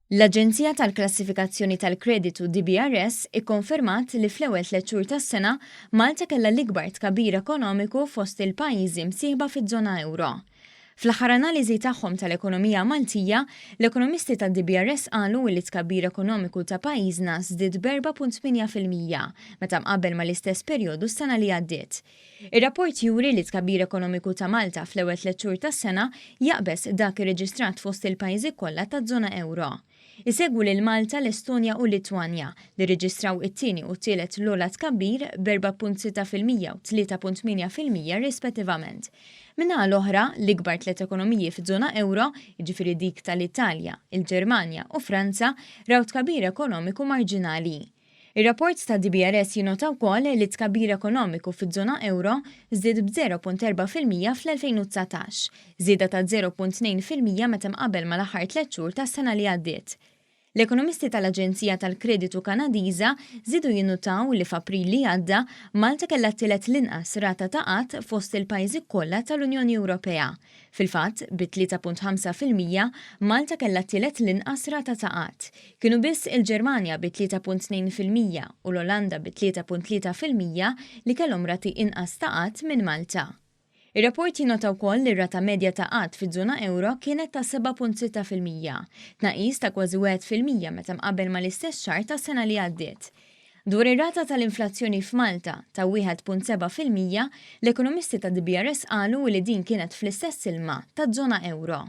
L-aġenzija tal-klassifikazzjoni tal-kreditu DBRS ikkonfermat li fl-ewwel tlett xhur tas-sena, Malta kellha l-ikbar tkabbir ekonomiku fost il-pajjiżi msieħba fiż-żona ewro. Fl-aħħar analiżi tagħhom tal-ekonomija Maltija, l-ekonomisti tad-DBRS qalu li t-tkabbir ekonomiku ta' pajjiżna żdied b'4.8% meta mqabbel mal-istess perjodu s-sena li għaddiet. Ir-rapport juri li t-tkabbir ekonomiku ta' Malta fl-ewwel tlett xhur tas-sena jaqbeż dak irreġistrat fost il-pajjiżi kollha taż-żona ewro. Isegwu lil Malta l-Estonja u l-Litwanja, li rreġistraw it-tieni u t-tielet l-ogħla tkabbir b'4.6% u 3.8% rispettivament. Min-naħa l-oħra, l-ikbar tlett ekonomiji fiż-żona ewro, jiġifieri dik tal-Italja, il-Ġermanja u Franza, raw tkabbir ekonomiku marġinali. Ir-rapport tad-DBRS jinnota wkoll li t-tkabbir ekonomiku fiż-żona ewro żdied b'0.4% fl-2019, żieda ta' 0.2% meta mqabbel mal-aħħar tlett xhur tas-sena li għaddiet. L-ekonomisti tal-aġenzija tal-kreditu Kanadiża żiedu jinnutaw li f'April li għadda, Malta kellha t-tielet l-inqas rata ta' qgħad fost il-pajjiżi kollha tal-Unjoni Ewropea. Fil-fatt, bi 3.5%, Malta kellha t-tielet l-inqas rata ta' qgħad. Kienu biss il-Ġermanja bi 3.2% u l-Olanda bi 3.3% li kellhom rati inqas ta' qgħad minn Malta. Ir-rapport jinnota wkoll li r-rata medja ta' qgħad fiż-żona ewro kienet ta' 7.6%, tnaqqis ta' kważi 1% meta mqabbel mal-istess xahar tas-sena li għaddiet. Dwar ir-rata tal-inflazzjoni f'Malta, ta' 1.7%, l-ekonomisti tad-DBRS qalu li din kienet fl-istess ilma taz-zona ewro.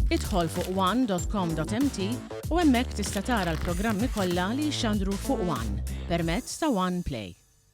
Idħol fuq one.com.mt u hemmhekk tista' tara l-programmi kollha li jixxandru fuq One permezz ta' One Play.